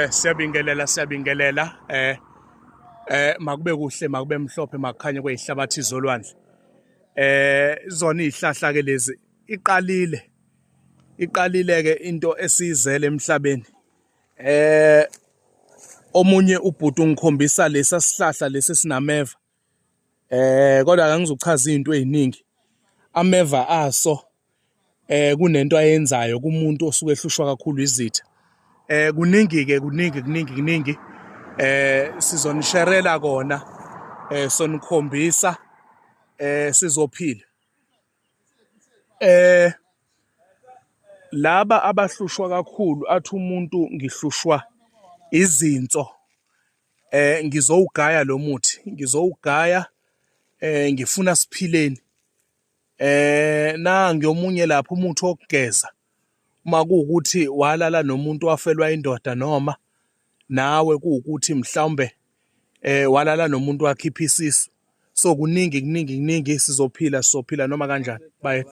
Siyabingelela, siyabingelela. Makube kuhle, makube mhlophe, makukhanye kwezihlabathi zolwandle. Zona izihlahla ke lezi iqalile. Iqalile ke into esiyizele emhlabeni. Omunye ubhuti ungikhombisa lesa sihlahla lesi sinameva. Kodwa angizochaza izinto eziningi. Ameva aso kunento ayenzayo kumuntu osuke ehlushwa kakhulu izitha. Kuningi ke, kuningi, kuningi, kuningi. Sizonisherela kona, sonikhombisa, sizophila. Laba abahlushwa kakhulu, athi umuntu ngihlushwa izinso, ngizowugaya lo muthi, ngizowugaya, ngifuna siphileni. Nangi omunye lapha umuthi wokugeza uma kuwukuthi walala nomuntu wafelwa indoda, noma nawe kuwukuthi mhlawumbe walala nomuntu wakhipha isisu. So kuningi, kuningi, kuningi, sizophila, sizophila noma kanjani. Bye.